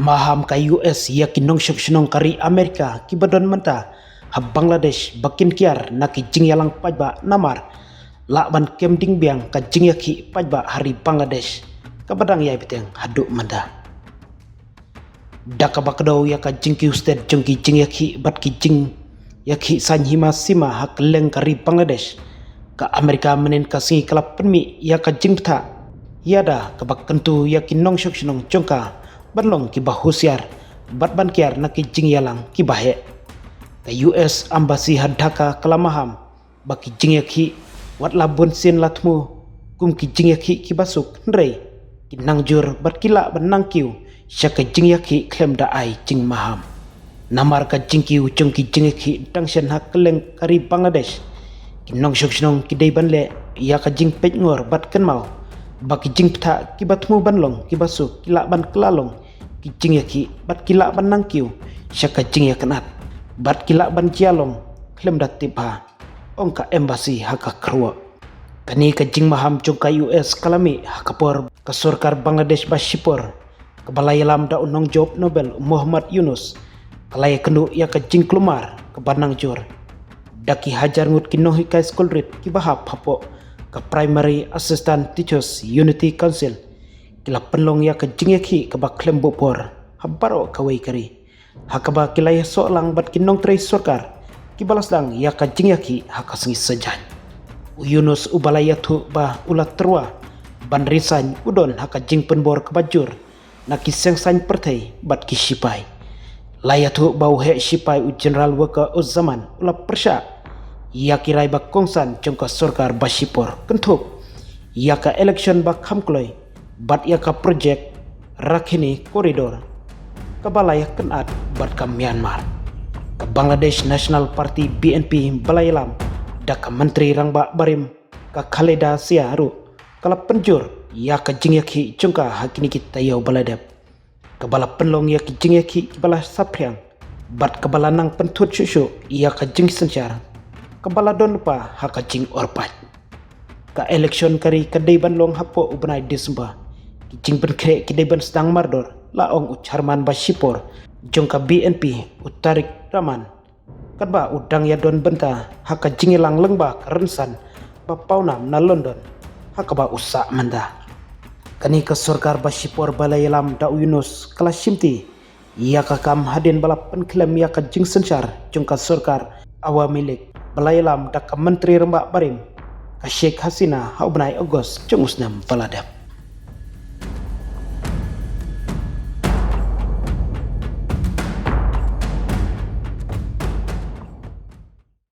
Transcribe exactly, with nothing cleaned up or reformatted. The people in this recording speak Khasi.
Maham ka U S ïa ki nongshong shnong ka ri Amerika kiba don mynta ha Bangladesh ba kin kiar na ki jingïalang paidbah namar lah ban kem ding biang ka jingïakhih paidbah ha ri Bangladesh kaba dang ïai bteng haduh mynta. Da kaba kdew ïa ka jingkiew stet jong ki jingïakhih bad ki jingïakhih saiñ hima sima ha kylleng ka ri Bangladesh, ka Amerika mynhynnin ka sngi ka la pynmih ïa ka jingbthah ïada kaba kyntu ïa ki nongshong shnong jong ka ban long kiba husiar bad ban kiar na ki jingïalang kiba heh. Ka U S Embassy ha Dhaka ka la maham ba ki jingïakhih wat la bun sien la thmu kum ki jingïakhih kiba suk, hynrei ki nang jur bad ki lah ban nang kiew sha ka jingïakhih khlem da ai jingmaham. Namar ka jingkiew jong ki jingïakhih dang shen ha kylleng ka ri Bangladesh, ki nongshong shnong ki dei ban leh ïa ka jingpeitngor bad kynmaw ba ki jingbthah kiba thmu ban long kiba suk ki lah ban kylla long ki jingïakhih bad ki lah ban nang kiew sha ka jingïakynad bad ki lah ban jia long khlem da tip bha, ong ka Embassy ha ka kyrwoh. Kane ka jingmaham jong ka U S ka la mih ha ka por ka sorkar Bangladesh ba shipor kaba la ïalam da u nongjop Nobel u Muhammad Yunus ka la ïakynduh ïa ka jingkulmar kaba nang jur. Da ki hajar ngut ki nonghikai skul rit kiba hap hapoh ka Primary Assistant Teachers Unity Council ki la pynlong ïa ka jingïakhih kaba khlem buh por ha baroh kawei ka ri, ha kaba ki la ïasoh lang bad ki nongtrei sorkar kiba la sdang ïa ka jingïakhih ha ka sngi Saitjaiñ. U Yunus uba la ïathuh ba u la tyrwa ban resign u don ha ka jingpynbor kaba jur na ki seng saiñ pyrthei bad ki shipai. La ïathuh ba u heh shipai u General Waqar Uzzaman u la pyrshah ïa ki rai ba kongsan jong ka sorkar ba shipor kynthup ïa ka election ba kham kloi bad ïa ka projek Rakhine Corridor kaba la ïakynad bad ka Myanmar. Ka Bangladesh National Party, B N P, ba la ïalam da ka Myntri Rangbah Barim ka Khaleda Zia ruh ka la pynjur ïa ka jingïakhih jong ka ha kine ki taïew ba la dep, kaba la pynlong ïa ki jingïakhih kiba la saphriang bad kaba la nang pynthut shuh shuh ïa ka jingsynshar kaba la don lypa ha ka jingor paid. Ka election ka ri ka dei ban long hapoh u bnai December. Ki jingpynkhreh ki dei ban sdang mardor, la ong u chairman ba shipor jong ka B N P, u Tariq Rahman, katba u dang ïadon bynta ha ka jingïalang lyngba ka rynsan ba pawnam na London, ha kaba u sah mynta. Kane ka sorkar ba shipor ba la ïalam da u Yunus ka la shimti ïa ka kam hadien ba la pynkhlem ïa ka jingsynshar jong ka sorkar Awami League ba la ïalam da ka Myntri Rangbah Barim ka Sheikh Hasina ha u bnai August jong u snem ba la dep.